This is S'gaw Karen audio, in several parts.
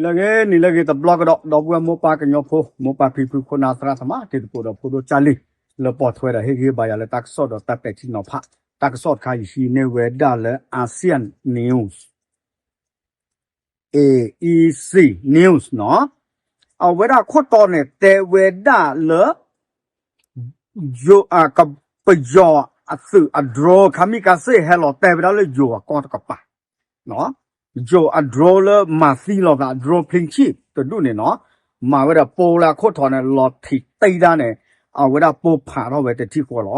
လၢဂ့ၤနံၤလၢဂ့ၤတဘျီကဒီး ဒီပုၢ်ဝဲၢ်မိၢ်ပၢ်ကညီဖိ မိၢ်ပၢ်ဖံဖု ခိၣ်နၢ်သရၣ်သမါ တံၤသကိးဒီးဖိဒိၣ်ကၢ်လံၢ် လၢပိာ်ထွဲဒီးဟ့ၣ်ဂံၢ်ဟ့ၣ်ဘါယၤလၢတၢ်ကစီၣ်ဒီးတၢ်ပဲာ်ထံနီၤဖး, တၢ်ကစီၣ်တခါအံၤဟံးန့ၢ်ဝဲဒၣ်လၢ ASEAN News, A E C News နီၤ, အဝဲဒၣ်ခိၣ်တီန့ၣ် တဲဝဲဒၣ်လၢ ပယီၤအသုးအ drone kamikaze ဟဲလီၤတဲာ်ဝဲဒၣ်လၢယိၤအကီၢ်တကပၤ, ယိၤအ drone လၢမၤသံလိာ်သး drone ဖျံဆံၣ်တဒူၣ်န့ၣ်နီၤ, မၤဝဲဒီးပိလၢအခိၣ်တီန့ၣ် လီၤထံးတံၢ်ဒၣ်န့ၣ် အဝဲဒၣ်ပိဖးထီၣ်ဝဲတထံၣ်ဃီလီ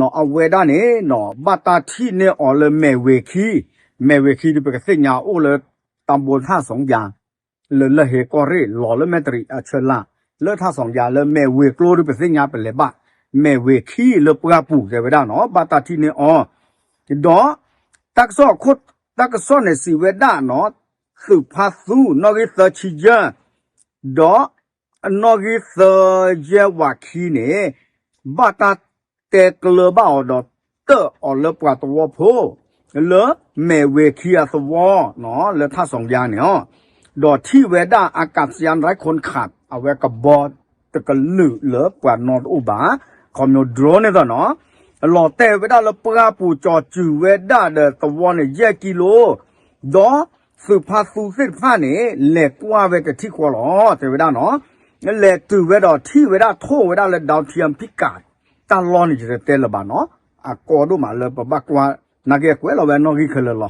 ၤ. အဝဲဒၣ်န့ၣ်နီၤ ဘၣ်တၢ်ထံၣ်န့ၢ်အီၤလၢမဲာ်ဝ့ၤခံ, မဲာ်ဝ့ၤခံဒီးပကသ့ၣ်ညါအိၣ်လၢ တၢ်ဘိထၣ်စီၤယၤ လၢလၢၢ်ဟ့ကီၢ်ရ့ၣ် လီၤလၢမဲာ်တရံးအဆၢလၢ် လၢထၣ်စီၤယၤလၢမဲာ်ဝ့ၤကျိဒီးပသ့ၣ်ညါပလဲၤဘၣ် မဲာ်ဝ့ၤခံလၢပှၢ်ပူၤတဲဝဲဒၣ်နီၤ ဘၣ်တၢ်ထံၣ်န့ၢ်အီၤ, ဒီး တၢ်ကစီၣ်န့ၣ်စံးဝဲဒၣ်နီၤ သုးဖါသူနီၣ်ဂံၢ်သၢဆံယဲၢ် ဒီး နီၣ်ဂံၢ်သၢယဲၢ်ဝးခံန့ၣ် ဘၣ်တၢ်တဲကျၢၤဘၣ်အီၤဒီး တၢၣ်အီၤလၢပှၤသဝီဖိ လၢမဲာ်ဝ့ၤခံအသဝီ လၢထၣ်စီၤယၤန့ၣ်လီၤ. ဒီးထံၣ်ဝဲဒၣ် အကးစယါ ရဲၣ်ခိၣ်ခး အဝဲကဘီတကလုာ်လၢပှၤနီတအိၣ်ဘၣ် ခီဖျိ drone န့ၣ်သ့ၣ်နီၤ လီၤတဲာ်ဝဲဒၣ်လၢပှၢ်ပူၤ ကၠီၤစုၤဝဲဒၣ်ဒီးသဝီန့ၣ် ယဲၢ်ကံလိ ဒီးသုးဖါသူသ့ၣ်တဖၣ်န့ၣ် လဲၤကွၢ်ဝဲတထံၣ်ဃီလီၤ တဲဝဲဒၣ်နီၤ, လဲၤတုၤဝဲဒီးထံၣ်ဝဲဒၣ်ထိၣ်ဝဲဒၣ်လၢ ဒၢထံအဖံကး တၢ်လီၢ်န့ၣ် ယတတဲလၢၤဘၣ်နီၤ, အကီဒိၣ်မးလၢပဘၣ်ကွၢ် နာ်က့ကွဲးလီၤဝဲနီၣ်ဂံၢ်ခဲလၢာ်လီ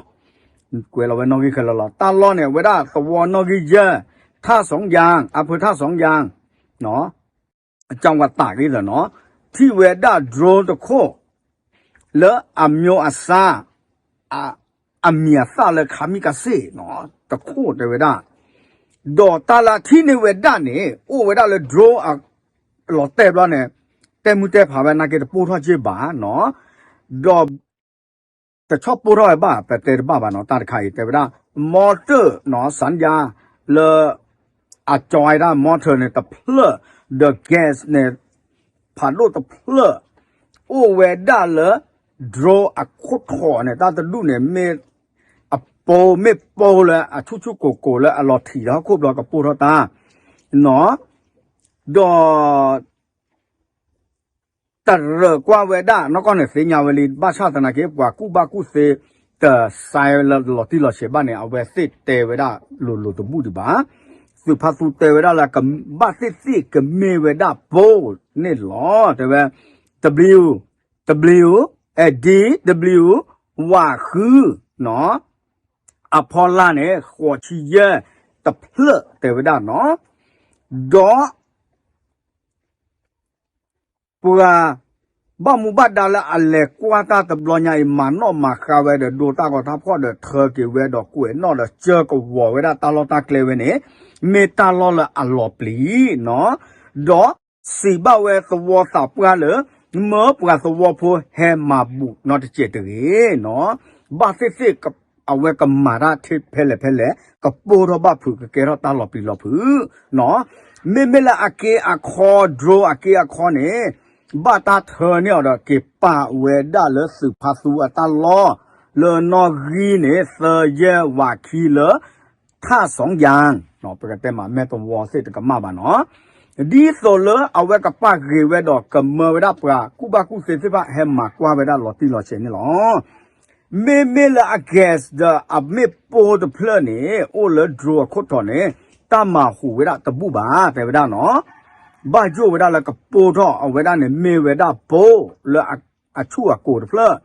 ၤ, ကွဲးလီၤဝဲနီၣ်ဂံၢ်ခဲလၢာ်လီၤ. တၢ်လီၢ်န့ၣ် အဝဲဒၣ်သဝီနီၣ်ဂံၢ်ယဲၢ် ထၣ်စီၤယၤ အဖၢထၣ်စီၤယၤ ကၠီဝၤတးဂ့ၢ်သ့ၣ်နီၤ, ထံၣ်ဝဲဒၣ် drone တခိၣ် လၢအမျိုးအစား အမံၤအသၣ်လၢ kamikaze နီၤ တခိၣ်တဲဝဲဒၣ်, ဒီးတၢ်လၢထံၣ်န့ၢ်ဝဲဒၣ်န့ၣ် အိၣ်ဝဲဒၣ်လၢ drone အလီၤတဲာ်ဘျီန့ၣ် တဲမုၢ်တဲဖးဝဲနာ်က့တပိၢ်ထီၣ်က့ဘၣ်နီၤ, ဒီး တဆီၣ်ပိၢ်ထီၣ်ဝဲဘၣ် ပတဲတဘၣ်ဘၣ်နီၤ တၢ်တခါအံၤ တဲဝဲဒၣ် mortar နီၤ စၣ်ယါ လၢ အကၠီဝဲဒၣ် mortar န့ၣ်တဖျၢၣ် ဒီး gas န့ၣ် ဖးဒိၣ်တဖျၢၣ် အိၣ်ဝဲဒၣ်လၢ drone အခိၣ်ထိးန့ၣ် တၢ်တဒူၣ်န့ၣ် မ့ၢ်အပိ မ့ၢ်ပိလၢအဆူၣ်ဆူၣ်ကိၢ်ကိၢ်လၢအလီၤထံးဒီးဟီၣ်ခိၣ်ဘျီကပိၢ်ထီၣ်တၢ် နီၤ ဒီး တရၢၣ်ကွၢ်ဝဲဒၣ် နီၢ်ကီၢ်န့ၣ်သ့ၣ်ညါဝဲလံ ဘၣ်ဆၣ်သနာ်က့ ပှၤကူၣ်ဘၣ်ကူၣ်သ့ တစဲးလီၤတံၢ်လီၤဆဲးဘၣ်န့ၣ် အဝဲသ့ၣ်တဲဝဲဒၣ်လိၤလိၤတဘူၣ်ဒံးဘၣ်. သုးဖါသူတဲဝဲဒၣ်လၢ ကဘၣ်သ့ၣ်သ့ၣ်ကမ့ၢ်ဝဲဒၣ်ပိန့ၣ်လီၤ တဲဝဲ W W D W ဝးဃု နီၤ အဖီလာ်န့ၣ် ဃိးဆံယဲၢ်တဖျၢၣ်တဲဝဲဒၣ်နီၤ ဒီး ပှၤဘၣ်မူဘၣ်ဒါလၢအလဲၤကွၢ်တၢ်တဘျီညါအံၤ မၤနီၣ်မၤဃါဝဲဒီး ဒိတၢ်ဂီၤတၢ်ဖီၣ်ဒီး ထၢက့ၤဝဲဒီးကွဲးနီၣ်ဒီး ကၢကဝီၤဝဲဒၣ်တၢ်လီၢ်တၢ်ကျဲဝဲန့ၣ် မ့ၢ်တၢ်လီၢ်လၢအလီၤပျံၤနီၤ ဒီးစံးဘၣ်ဝဲသဝီသးပှၢ်လၢ မၢပှၤသဝီဖိဟဲမၤဘူးနီတစဲးတဂ့ၤနီၤ ဘၣ်သ့ၣ်သ့ၣ် အဝဲကမၤတၢ်ထဲဖဲလဲၣ်ဖဲလဲၣ် ကပိၢ်ထီၣ်ဘၣ်ဖုး ကကဲထီၣ်တၢ်လီၤပျံၤလီၤဖုးနီၤ မ့မ့ၢ်လၢအက့အခီ drone အက့အခီန့ၣ် ဘၣ်တၢ်ထၢန့ၢ်အီၤဒီး က့ၤပာ်ဝဲဒၣ်လၢသုးဖါသူအတၢ်လီၢ် လၢနီၣ်ဂံၢ်န့ၣ် သၢယဲၢ်ဝးခံလၢ ထၣ်စီယၣ် ပကတဲမးမဲာ်သဝီသ့ၣ်တကမၣ်ဘၣ်နီၤ ဒ်သိးလၢအဝဲကပာ်ဂ့ၤဝဲဒီး ကမၢဝဲဒၣ်ပှၤကူၣ်ဘၣ်ကူၣ်သ့သ့ၣ်တဖၣ် ဟဲမၤကွၢ်ဝဲဒၣ်လီၤတံၢ်လီၤဆဲးန့ၣ်လီၤ. မ့မ့ၢ်လၢအ gas ဒီးအမ့ၢ်ပိတဖျၢၣ်န့ၣ် အိၣ်လၢ drone အခိၣ်ထိးန့ၣ် တၢ်မၤဟူးဝဲဒၣ်တဘူၣ်ဘၣ် တဲဝဲဒၣ်နီၤ ဘၣ်ယိၣ်ဝဲဒၣ်လၢကပိၢ်ထီၣ်အဝဲဒၣ်န့ၣ် မ့ၢ်ဝဲဒၣ်ပိလၢအဆူၣ်အကိၤတဖျၢၣ်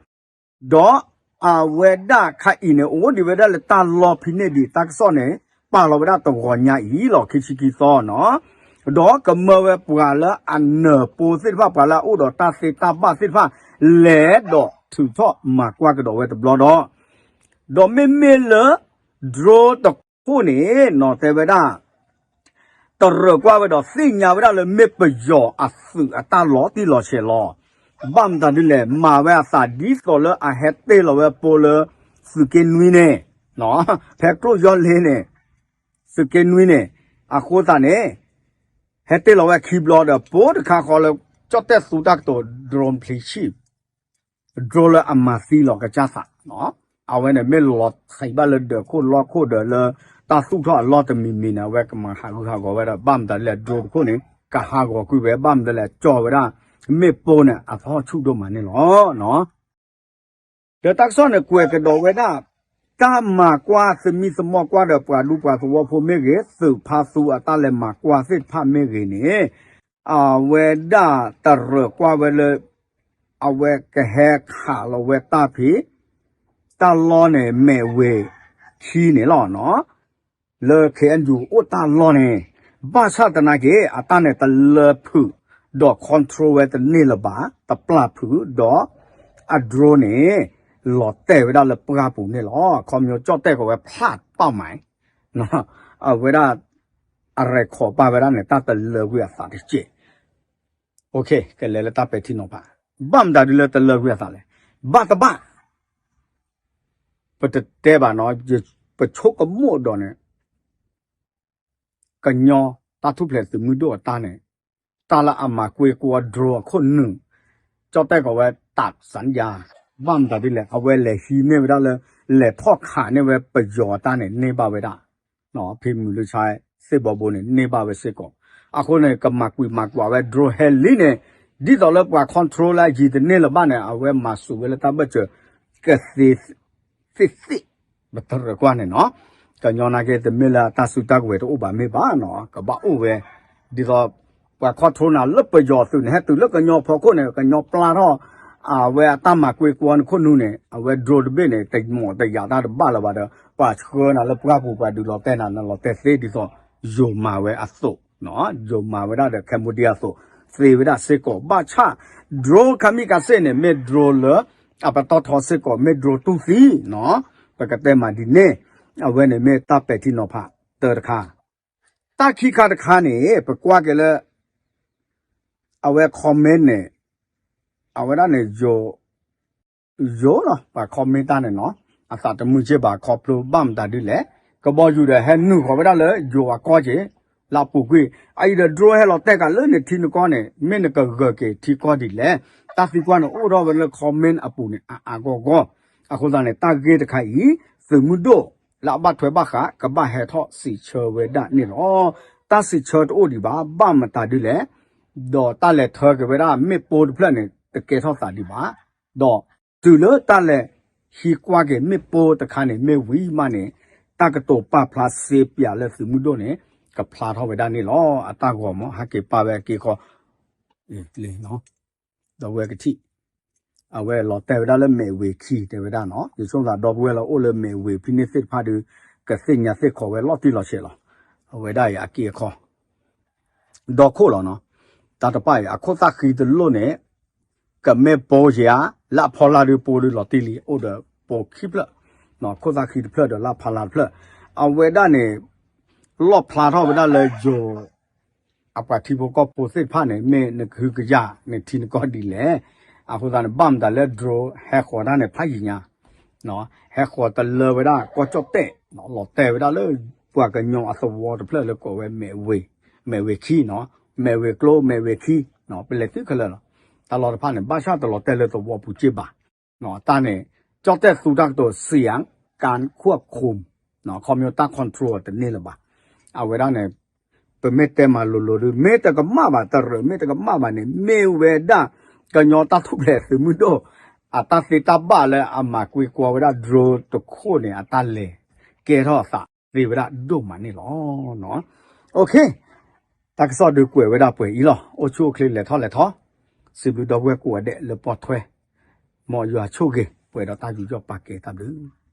ဒီးအဝဲဒၣ်ခါအံၤန့ၣ် အိၣ်ဒံးဝဲဒၣ်လၢတၢ်လီၢ်ဖဲန့ၣ်ဒံး တၢ်ကစီၣ်န့ၣ် ပာ်လီၤဝဲဒၣ်တဂီၤညါအံၤလီၤ ခံဆံခံသီနီၤ ဒီးကမၢဝဲပှၤလၢအနၢၤပိသ့ၣ်တဖၣ် ပှၤလၢအအိၣ်ဒီးတၢ်သ့တၢ်ဘၣ်သ့ၣ်တဖၣ် လဲၤဒီးထုးထီၣ်မၤကွၢ်ကဒီးဝဲတဘျီဒီး ဒီးမ့မ့ၢ်လၢ drone တခိၣ်န့ၣ်နီၤ တဲဝဲဒၣ် တရၢၢ်ကွၢ်ဝဲဒီးသ့ၣ်ညါဝဲဒၣ်လၢမ့ၢ်ပယီၤအသုးအတၢ်လီၤတံၢ်လီၤဆဲးလီၤ. ဘၣ်မတၤဒ်လဲၣ် မၤဝဲအသးဒ်သိးလၢအဟဲတ့ၢ်လီၤဝဲပိလၢ သုးက့နွံန့ၣ် ဖဲကျိၣ်ယီၢ်လ့န့ၣ် သုးက့နွံန့ၣ် အဃိသတးန့ၣ် ဟဲတ့ၢ်လီၤဝဲခံဘျီဒီး ပိတခါဃီလၢ ကၠီၣ်တဲၣ်သူတၢ်ကတိၤ drone ဖျံဆံၣ် drone လၢအမၤသံလီၤကစၢ်သး အဝဲန့ၣ်မ့ၢ်လီၤဆံးဘၣ်လၢဒၢးခိၣ်လီၢ်ခိၣ်ဒီးလၢ တၢ်သူၣ်ထီၣ်အလီၢ်တမံၤမံၤန့ၣ် အဝဲကမၤဟးဂူာ်ဟးဂီၤဝဲဒီး ဘၣ်မတၤဒ်လဲၣ် drone တခိၣ်န့ၣ် ကဟးဂီၤကွံာ်ဝဲ ဘၣ်မတၤလဲၣ် ကၠီဝဲဒၣ် မ့ၣ်ပိၢ်န့ၣ် အသီၣ်ဆူၣ်ဒိၣ်မးန့ၣ်လီၤ. ဒီးတၢ်ကစီၣ်န့ၣ် ကွဲးကဒီးဝဲဒၣ် တၢ်မၤကွၢ်သမံသမိးကွၢ်ဒီးပှၤဒူပှၤသဝီဖိမ့ၢ်ဂ့ၤ, သုးဖါသူအတၢ်လဲၤမၤကွၢ်သ့ၣ်တဖၣ်မ့ၢ်ဂ့ၤန့ၣ်, အဝဲဒၣ်တရၢၢ်ကွၢ်ဝဲလၢ အဝဲကဟဲခးလီၤဝဲတၢ်ဖံး တၢ်လီၢ်န့ၣ် မဲာ်ဝ့ၤခံန့ၣ်လီၤနီၤ. လၢ ခ့ၣ်အဲၣ်ယူၣ် အိၣ်တၢ်လီၢ်န့ၣ် ဘၣ်ဆၣ်သနာ်က့ အတၢ်န့ၣ်တလၢဖုး ဒီး control ဝဲတန့ၢ်လၢၤဘၣ် တပျၢ်ဖုး ဒီး အ drone န့ၣ် လီၤတဲာ်ဝဲဒၣ်လၢပှၢ်ပူၤန့ၣ်လီၤ. ခီဖျိကၠီၣ်တဲၣ်ကီးဝဲဖျါတပၢ်မး အဝဲဒၣ် အ record ပာ်ဝဲဒၣ်န့ၣ် တၢ်တလၢကွံာ်အသးတက့ၢ်. ကလဲၤလၢတၢ်ပဲာ်ထံနီၤဖး ဘၣ်မတၤဒ်လၢတလၢကွံာ်အသးလဲၣ်. ဘၣ်တဘၣ် ပတတဲဘၣ်နီၤ, ပဆိကမိၣ်ဒီးန့ၣ် ကညီတၢ်ထူၣ်ဖျဲးသုးမုၢ်ဒိၣ်အတၢ်န့ၣ် တၢ်လၢအမၤကွ့ကွီ drone အခိၣ်နူာ် ကၠီၣ်တဲၣ်ကီးဝဲ တးစၣ်ယါ ဘၣ်မတၤဒ်လဲၣ် အဝဲလဲၤဟံးန့ၢ်ဝဲဒၣ်လၢ လဲၤထီၣ်ခးန့ၢ်ဝဲပယီၤအတၢ်န့ၣ် န့ၢ်ဘၣ်ဝဲဒၣ် ဖံမုၢ်လၢဆါ သ့ၣ်ဘီဘိန့ၣ် န့ၢ်ဘၣ်ဝဲစ့ၢ်ကီး. အဃိန့ၣ် ကမၤကွံာ်မၤကွၢ်ဝဲ drone ဟဲလံန့ၣ် ဒ်သိးလၢပှၤ control လၢအယံၤတန့ၢ်လၢၤဘၣ်န့ၣ် အဝဲမၤစူးဝဲလၢတၢ်ဘၢၣ်စၢၤ ကသ့ သ့ၣ်သ့ၣ် ပတရၢၢ်ကွၢ်န့ၣ်နီၤ. ကညီနာ်က့ တမ့ၢ်လၢအတၢ်စုတၢ်ကဝဲၤတအိၣ်ဘၣ်မ့ၢ်ဘၣ်နီၤ, ကဘၣ်အိၣ်ဝဲ ဒ်သိး ပှၤ control နၤလၢပယီၤသုးန့ၣ် ဟဲတုၤလၢကညီဖီခိၣ်န့ၣ် ကညီပျၢ်ထီၣ် အဝဲအတၢ်မၤကွ့ကွီနခိၣ်နူာ်န့ၣ် အဝဲ drone တဘ့ၣ်န့ၣ် တမီၢ်တယာ်တၢ်တဘၣ်လၢၤဘၣ်ဒီး ပှၤဆှၢနၤလၢပှၢ်ပူၤ ပှၤဒုးလီၤတဲာ်နၤ နလီၤတဲာ်သ့ဒ်သိး ယိၤမၤဝဲအသိး ယိၤမၤဝဲဒၣ်ဒီး Cambodia အသိး သ့ဝဲဒၣ်စ့ၢ်ကီး ဘၣ်ဆၣ် drone ခါမံကၤစ့ၣ်န့ၣ် မ့ၢ် drone လၢ အပတီၢ်ထီစ့ၢ်ကီး မ့ၢ် drone တူၢ်သံနီၤ, ပကတဲမးဒ်န့ၣ် အဝဲန့ၣ်မ့ၢ်တၢ်ပဲာ်ထံနီၤဖးတၢတခါ, တၢ်ခံခါတခါန့ၣ် ပကွၢ်က့ၤလၢ အဝဲ comment န့ၣ် အဝဲဒၣ်န့ၣ် ယိၤ ယိၤလီၤ ပှၤ comment တၢ်န့ၣ်နီၤ, အသးတမုာ်က့ၢ်ဘၣ် ခီဖျိဘၣ်မတၤဒ်လဲၣ်, ကဘီယူၤဒီးဟဲနုာ်ဃီၤဝဲဒၣ်လၢယိၤအကီၢ်က့ၤ လၢအပူၤကွံာ် အအံၤဒီး drone ဟဲလီၤတဲာ်ကးလၢန့ၣ်ထံနကီၢ်န့ၣ် မ့ၢ်နကဂၢၢ်က့ၤထံကီၢ်ဒ်လဲၣ်, တၢ်သံကွၢ်န့ၣ်အိၣ်ထီၣ်ဝဲလၢ comment အပူၤန့ၣ် အါအါဂီၢ်ဂီၢ်, အဃိသတးန့ၣ် တၢ်ဂ့ၢ်တခါအံၤ သုးမုၢ်ဒိၣ် လၢအဘၣ်ထွဲဘၣ်ဃး ကဘၣ်ဟဲထီၣ်စံးဆၢဝဲဒၣ်န့ၣ်လီၤ. တၢ်စံးဆၢတအိၣ်ဒံးဘၣ် ဘၣ်မတၤဒ်လဲၣ်, ဒီးတၢ်လဲၤထၢက့ၤဝဲဒၣ်မ့ၣ်ပိၢ်တဖျၢၣ်န့ၣ် တကဲထီၣ်သးဒံးဘၣ်, ဒီးတုၤလၢတၢ်လဲၤဟံးကွၢ်က့ၤမ့ၣ်ပိၢ်တခါန့ၣ် မ့ၢ်ဝံၤမးန့ၣ် တၢ်ကတိၤပာ်ဖျါစ့ပၠးလၢသုးမုၢ်ဒိၣ်န့ၣ် ကဖျါထီၣ်ဝဲဒၣ်န့ၣ်လီၤ. အတၢ်ဂီၤမး ဟဲက့ၤပာ်ဝဲအက့အခီ ဒီပုၢ်ဝဲၢ်ကထံၣ် အဝဲလီၤတဲာ်ဝဲဒၣ်လၢမဲာ်ဝ့ၤခံ တဲဝဲဒၣ်နီၤ, ယဆိကမိၣ်သးဒီပုၢ်ဝဲၢ်လၢအိၣ်လၢမဲာ်ဝ့ၤဖဲန့ၣ်သ့ၣ်တဖၣ်ဒီး ကသ့ၣ်ညါသ့ၣ်ခီဝဲလီၤတံၢ်လီၤဆဲးလီၤ. အဝဲဒၣ်အံၤအက့အခီ ဒီခိၣ်လီၤနီၤ, တၢ်တပၣ်အံၤ အခိၣ်သၣ်ဃံတလိၣ်န့ၣ် ကမ့ၢ်ပိၢ်ယၤ လၢအဖီလာ်ဒီးပိၢ်ဒီးလီၤတံၢ်လံ အိၣ်ဒီးပိၢ်ခံဖျၢၣ်, ခိၣ်သၣ်ဃံတဖျၢၣ်ဒီးလၢအဖီလာ်တဖျၢၣ်, အဝဲဒၣ်န့ၣ် လီၣ်ဖျါထီၣ်ဝဲဒၣ်လၢယိၤ အပှၤထံဖိကီၢ်ဖိသ့ၣ်တဖၣ်န့ၣ် မ့ၢ်နကဟုကယာ်န့ၣ်ထံနကီၢ်ဒ်လဲၣ်. အဃိသတးန့ၣ် ဘၣ်မတၤလၢ drone ဟဲဃီၤတၢ်န့ၣ် ဖးယံာ်ညါ, ဟဲဃီၤတလၢဝဲဒၣ်ကီၢ်ကၠီၣ်တဲၣ်, လီၤတဲာ်ဝဲဒၣ်လၢ ပှၤကညီအသဝီတဖျၢၣ်လၢကိးဝဲ မဲာ်ဝ့ၤခံနီၤ, မဲာ်ဝ့ၤကျိ မဲာ်ဝ့ၤခံ, ပလဲၤတုၤခဲလၢာ်လီၤ. တၢ်လီၢ်တဖၣ်န့ၣ် ဘၣ်ဆၣ်တလီၤတဲာ်လၢသဝီပူၤက့ၢ်ဘၣ်. တၢ်န့ၣ် ကၠီၣ်တဲၣ်သူတၢ်ကတိၤ စံယၣ် ကၣ်ခွၣ်ခိၣ် ခီဖျိတၢ် control တန့ၢ်လၢၤဘၣ်. အဝဲဒၣ်န့ၣ် ပမ့ၢ်တဲမၤလိၤလိၤဒီး မ့ၢ်တကမၣ်ဘၣ် တရၢၢ် မ့ၢ်တကမၣ်ဘၣ်န့ၣ် မ့ၢ်ဝဲဒၣ် ကညီတၢ်ထူၣ်ဖျဲးသုးမုၢ်ဒိၣ် အတၢ်သ့တၢ်ဘၣ်လၢအမၤကွ့ကွီဝဲဒၣ် drone တခိၣ်န့ၣ် အတၢ်လဲၤကဲထီၣ်အသးသ့ဝဲဒၣ်ဒိၣ်မးန့ၣ်လီၤ. တၢ်ကစီၣ်ဒုးကွဲးဝဲဒၣ်ပှဲၤအံၤလီၤ. အိၣ်ဆူၣ်အိၣ်ချ့လဲၤထီၣ်လဲၤထီ, စံးဘျုးဒီပုၢ်ဝဲၢ်ကိးဂၤဒဲးလၢပိာ်ထွဲ, မ်ယွၤဆိၣ်ဂ့ၤ ပှဲၤဒီးတၢ်ယူးယီၣ်ပာ်ကဲတၢ်ဘျုး